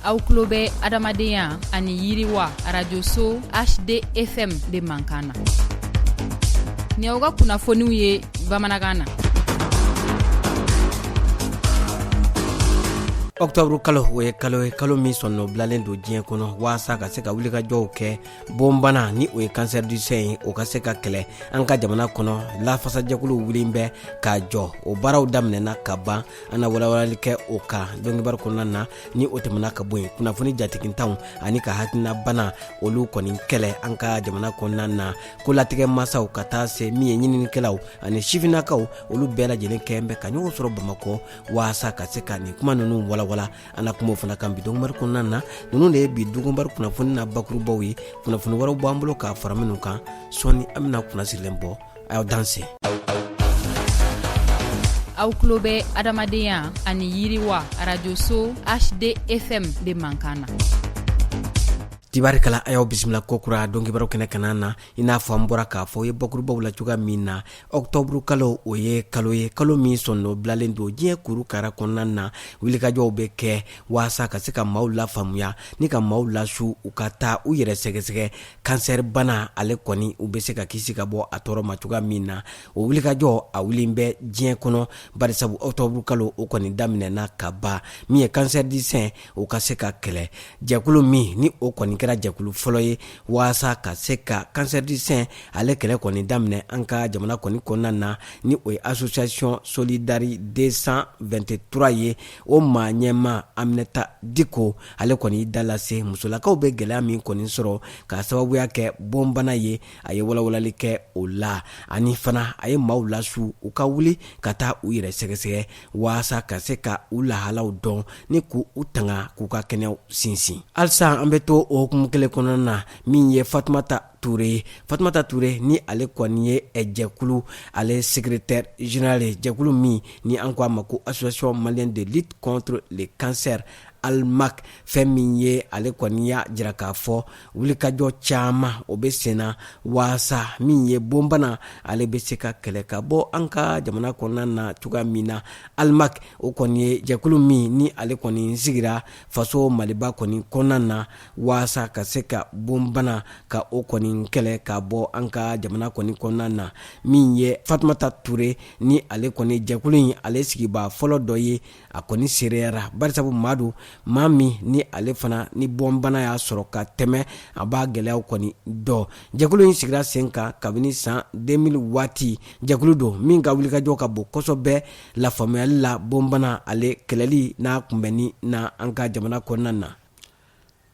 Aw tulo bɛ adamadenya ani yiriwa arajoso HDFM de mankan na. Nin y'aw ka kunnafoniw ye bamanankan na. Octobre kalo, o ye kalo ye, kalo min sɔnnɔ bilalen don diɲɛ kɔnɔ waasa ka se ka wulikajɔw kɛ bonbana ni o ye cancer du sein ye, o ka se ka kɛlɛ an ka jamana kɔnɔ. Lafasajɛkulu wulilen bɛ k'a jɔ, o baaraw daminɛna ka ban. An na walawalali kɛ o kan donkibaru kɔnɔna na. Ni o tɛmɛna ka bɔ yen, kunnafoni jatigintanw ani ka hakilina bana, olu kɔni kɛlɛ an ka jamana kɔnɔna na, kolatigɛ masaw ka taa se min ye ɲininikɛlaw ani sifinnakaw, olu bɛɛ lajɛlen kɛn bɛ ka ɲɔgɔn sɔrɔ Bamakɔ waasa ka se ka nin kuma ninnu walawala. An na kuma o fana kan bi donkibaru kɔnɔna na. Ninnu de ye bi donkibaru kunnafoni na bakurubaw ye. Kunnafoni wɛrɛw b'an bolo k'a fara minnu kan, sɔɔni an bɛna kunnasirilen bɔ. Aw danse. Aw tulo bɛ adamadenya ani yiriwa arajoso HDFM de mankan na. Tibarikala, a y'aw bisimila kokura donkibaru kɛnɛ kana na. I n'a fɔ an bɔra k'a fɔ ye bakurubaw la cogoya min na, ɔkutɔburu kalo, o ye kalo ye, kalo min sɔnnɔ bilalen don diɲɛ kuru kara kɔnɔna na. Wulikajɔw bɛ kɛ waasa ka se ka maaw lafaamuya ni ka maaw lasu u ka taa u yɛrɛ sɛgɛsɛgɛ kansɛri bana, ale kɔni u bɛ se ka kisi ka bɔ a tɔɔrɔ ma cogoya min na. O wulikajɔ a wulilen bɛ diɲɛ kɔnɔ, barisabu ɔkutɔburu kalo o kɔni daminɛna ka ban. Min ye cancer du sein, o ka se ka kɛlɛ, jɛkulu min ni o kɔni kɛra jɛkulu fɔlɔ ye waasa ka se ka cancer du sein ale kɛlɛ kɔni daminɛ an ka jamana kɔni kɔnɔna na, ni o ye Association Solidari 223 ye, o maa ɲɛmaa Aminata Diko, ale kɔni y'i da lase musolakaw bɛ gɛlɛya min kɔni sɔrɔ k'a sababuya kɛ bɔnbana ye. A ye walawalali kɛ o la, ani fana a ye maaw lasu u ka wuli ka taa u yɛrɛ sɛgɛsɛgɛ waasa ka se ka u lahalaw dɔn ni k'u tanga, k'u ka kɛnɛyaw sinsin. Halisa an bɛ to o hukumu kelen kɔnɔna na. Min ye Fatumata Ture ye, Fatumata Ture ni ale kɔni ye jɛkulu ale secrétaire général ye, jɛkulu min ni an ko a ma ko Association malienne de lutte contre le cancer, ALMAC. Fɛn min ye ale kɔni y'a jira k'a fɔ wulikajɔ caman o bɛ senna waasa min ye bonbana ale bɛ se ka kɛlɛ ka bɔ an ka jamana kɔnɔna na cogoya min na. ALMAC, o kɔni ye jɛkulu min ni ale kɔni sigira faso Maliba kɔni kɔnɔna na waasa ka se ka bonbana ka o kɔni kɛlɛ ka bɔ an ka jamana kɔni kɔnɔna na. Min ye Fatumata Ture ni ale kɔni jɛkulu in ale sigibaa fɔlɔ dɔ ye, a kɔni seereyara, barisabu maa don, maa min ni ale fana ni bɔnbana y'a sɔrɔ ka tɛmɛ, a b'a gɛlɛyaw kɔni dɔn. Jɛkulu in sigira sen kan kabini san 2000 waati. Jɛkulu don min ka wulikajɔ ka bon kosɛbɛ lafaamuyali la bɔnbana ale kɛlɛli n'a kunbɛnni na an ka jamana kɔnɔna na.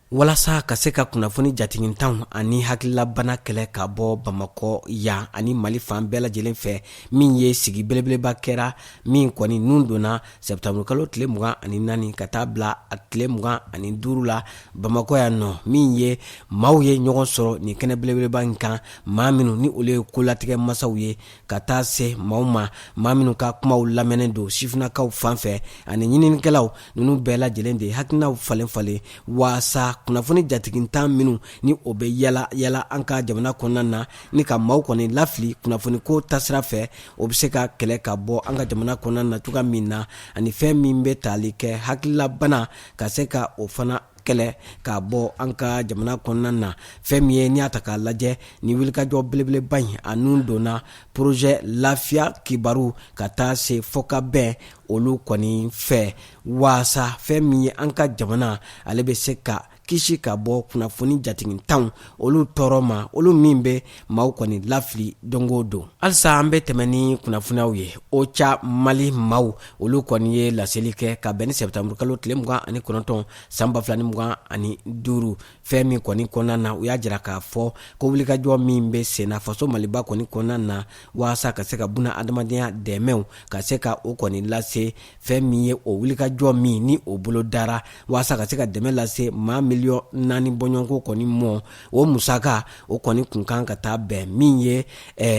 Walasa ka se ka kunnafoni jatigintanw ani hakililabana kɛlɛ ka bɔ Bamakɔ yan ani Mali fan bɛɛ lajɛlen fɛ, min ye sigi belebeleba kɛra min kɔni nun donna sɛtanburukalo tile 24 ka taa bila a tile 25 la Bamakɔ yan nɔ. Min ye maaw ye ɲɔgɔn sɔrɔ nin kɛnɛ belebeleba in kan, maa minnu ni olu ye kolatigɛ masaw ye, ka taa se maaw ma, maa minnu ka kumaw lamɛnnen don sifinnakaw fan fɛ ani ɲininikɛlaw, ninnu bɛɛ lajɛlen de hakilinaw falen falen waasa kunnafoni jatigintan minnu ni o bɛ yala yala an ka jamana kɔnɔna na ni ka maaw kɔni lafili kunnafoni ko tasira fɛ, o bɛ se ka kɛlɛ ka bɔ an ka jamana kɔnɔna na cogoya min na, ani fɛn min bɛ tali kɛ hakililabana, ka se ka o fana kɛlɛ ka bɔ an ka jamana kɔnɔna na. Fɛn min ye n'i y'a ta k'a lajɛ, ni wulikajɔ belebeleba in a nun donna projet lafiya kibaru ka taa se fɔkabɛn olu kɔni fɛ, waasa fɛn min ye an ka jamana ale bɛ se ka kisi ka bɔ kunnafoni jatigintanw olu tɔɔrɔ ma, olu min bɛ maaw kɔni lafili don o don. Halisa an bɛ tɛmɛ ni kunnafoniyaw ye. OCHA Mali maaw, olu kɔni ye laseli kɛ ka bɛn ni sɛtanburukalo tile 29 san 2025. Fɛn min kɔni kɔnɔna na, u y'a jira k'a fɔ ko wulikajɔ min bɛ senna faso Maliba kɔni kɔnɔna na waasa ka se ka buna adamadenya dɛmɛw ka se ka o kɔni lase, fɛn min ye o wulikajɔ min ni o bolo dara waasa ka se ka dɛmɛ lase maa miliyɔn 4 bɔɲɔgɔnko kɔni mɔ, o musaka o kɔni kun kan ka taa bɛn min ye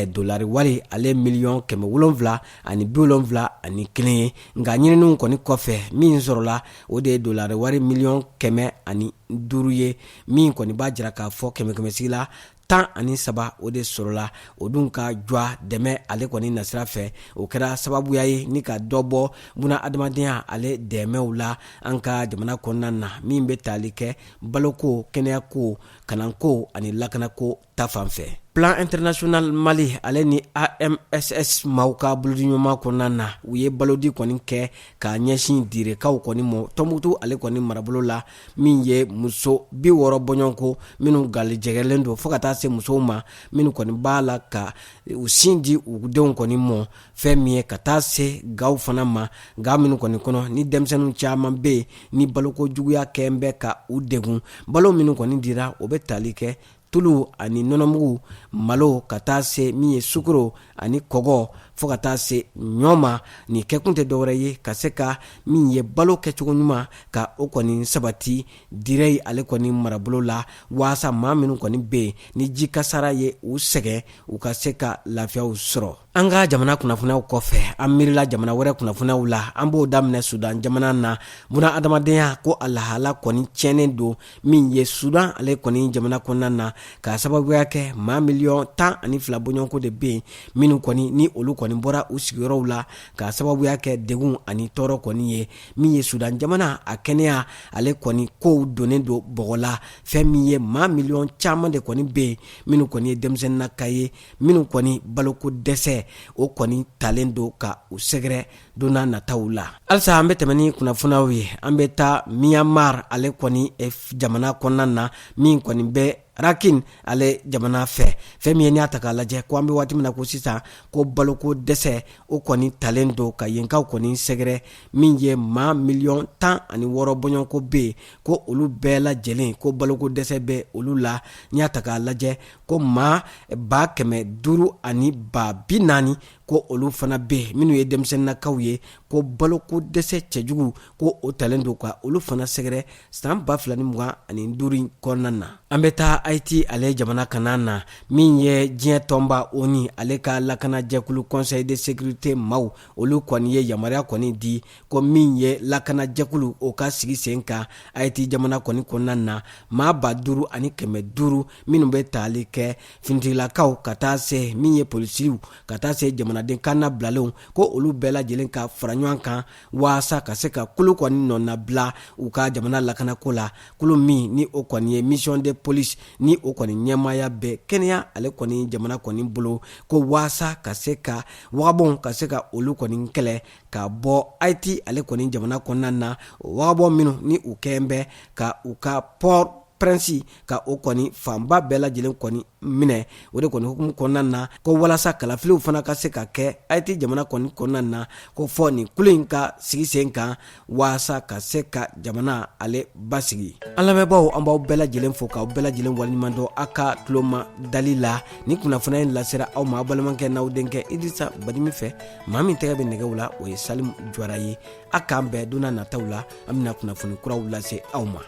dolari wari ale miliyɔn 771 ye. Nka ɲininiw kɔni kɔfɛ, min sɔrɔla, o de ye dolari wari miliyɔn 105 ye, min kɔni b'a jira k'a fɔ kɛmɛ kɛmɛ sigi la 13 o de sɔrɔla. O dun ka jɔ dɛmɛ ale kɔni nasira fɛ, o kɛra sababuya ye ni ka dɔ bɔ buna adamadenya ale dɛmɛw la an ka jamana kɔnɔna na, min bɛ tali kɛ baloko, kɛnɛyako, kalanko ani lakanako ta fan fɛ. Plan International Mali ale ni AMSS maaw ka bolodiɲɔgɔnma kɔnɔna na, u ye balodi kɔni kɛ ka ɲɛsin direkaw kɔni mɔ Tɔnbukutu ale kɔni marabolo la, min ye muso 60 bɔɲɔgɔnko minnu garijɛgɛlen don, fo ka taa se musow ma minnu kɔni b'a la ka u sin di u denw kɔni mɔ, fɛn min ye ka taa se gaw fana ma, ga minnu kɔni kɔnɔ ni denmisɛnninw caman bɛ yen ni baloko juguya kɛn bɛ ka u degun. Balo minnu kɔni dira, o bɛ tali kɛ tulu ani nɔnɔmugu, malo, ka taa se min ye sukoro ani kɔgɔ, fo ka taa se ɲɔ ma. Nin kɛkun tɛ dɔwɛrɛ ye ka se ka min ye balo kɛcogo ɲuman ka o kɔni sabati Diré ale kɔni marabolo la, waasa maa minnu kɔni bɛ yen ni ji kasara ye u sɛgɛn, u ka se ka lafiyaw sɔrɔ. An ka jamana kunnafoniyaw kɔfɛ, an miirila jamana wɛrɛ kunnafoniyaw la. An b'o daminɛ Sudan jamana na. Buna adamadenya ko a lahala kɔni tiɲɛnen don min ye Sudan ale kɔni jamana kɔnɔna na, k'a sababuya kɛ maa miliyɔn 12 bɔɲɔgɔnko de bɛ yen minnu kɔni ni olu kɔni bɔra u sigiyɔrɔw la k'a sababuya kɛ degun ani tɔɔrɔ kɔni ye. Min ye Sudan jamana a kɛnɛya ale kɔni kow donnen don bɔgɔ la. Fɛn min ye maa miliyɔn caman de kɔni bɛ yen minnu kɔni ye denmisɛnninnaka ye, minnu kɔni baloko dɛsɛ o kɔni talen don ka u sɛgɛrɛ don n'a nataw la. Halisa an bɛ tɛmɛ ni kunnafoniyaw ye. An bɛ taa Myanmar ale kɔni jamana kɔnɔna na, min kɔni bɛ Rakhine ale jamana fɛ. Fɛn min ye n'i y'a ta k'a lajɛ ko an bɛ waati min na ko sisan, ko baloko dɛsɛ o kɔni talen don ka yenkaw kɔni sɛgɛrɛ. Min ye maa miliyɔn 16 bɔɲɔgɔnko bɛ yen ko olu bɛɛ lajɛlen ko baloko dɛsɛ bɛ olu la. N'i y'a ta k'a lajɛ ko maa 540 000 ko olu fana bɛ yen minnu ye denmisɛnninnakaw ye, ko baloko dɛsɛ cɛjugu ko o talen don ka olu fana sɛgɛrɛ san 2025 kɔnɔna na. An bɛ taa Haiti ale jamana kana na, min ye diɲɛ tɔnba ONU ale ka lakanajɛkulu Conseil de sécurité maaw, olu kɔni ye yamaruya kɔni di ko min ye lakanajɛkulu o ka sigi sen kan Haiti jamana kɔni kɔnɔna na, maa 5500 minnu bɛ tali kɛ finitigilakaw ka taa se min ye polisiw ka taa se jamanaden kannabilalenw, ko olu bɛɛ lajɛlen ka fara ɲɔgɔn kan waasa ka se ka kulu kɔni nɔnabila u ka jamana lakanako la. Kulu min ni o kɔni ye mission de police ni o kɔni ɲɛmaaya bɛ Kenya ale kɔni jamana kɔni bolo, ko waasa ka se ka wagabɔnw ka se ka olu kɔni kɛlɛ ka bɔ Haiti ale kɔni jamana kɔnɔna na, o wagabɔn minnu ni u kɛn bɛ ka u ka Port-au-Prince ka o kɔni fanba bɛɛ lajɛlen kɔni minɛ. O de kɔni hukumu kɔnɔna na, ko walasa kalafiliw fana ka se ka kɛ Haiti jamana kɔni kɔnɔna na, ko fɔ nin kulu in ka sigi sen kan waasa ka se ka jamana ale basigi. An lamɛnbaaw, an b'aw bɛɛ lajɛlen fo k'aw bɛɛ lajɛlen waleɲuman dɔn aw ka tuloma dali la. Ni kunnafoniya in lasera aw ma aw balimakɛ n'aw denkɛ Idrissa Badimi fɛ. Maa min tɛgɛ bɛ nɛgɛw la, o ye Salimu Jawara ye. A k'an bɛn don n'a nataw la, an bɛna kunnafoni kuraw lase aw ma.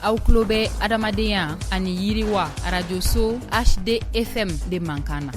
Aw tulo bɛ adamadenya ani yiriwa arajoso HDFM de mankan na.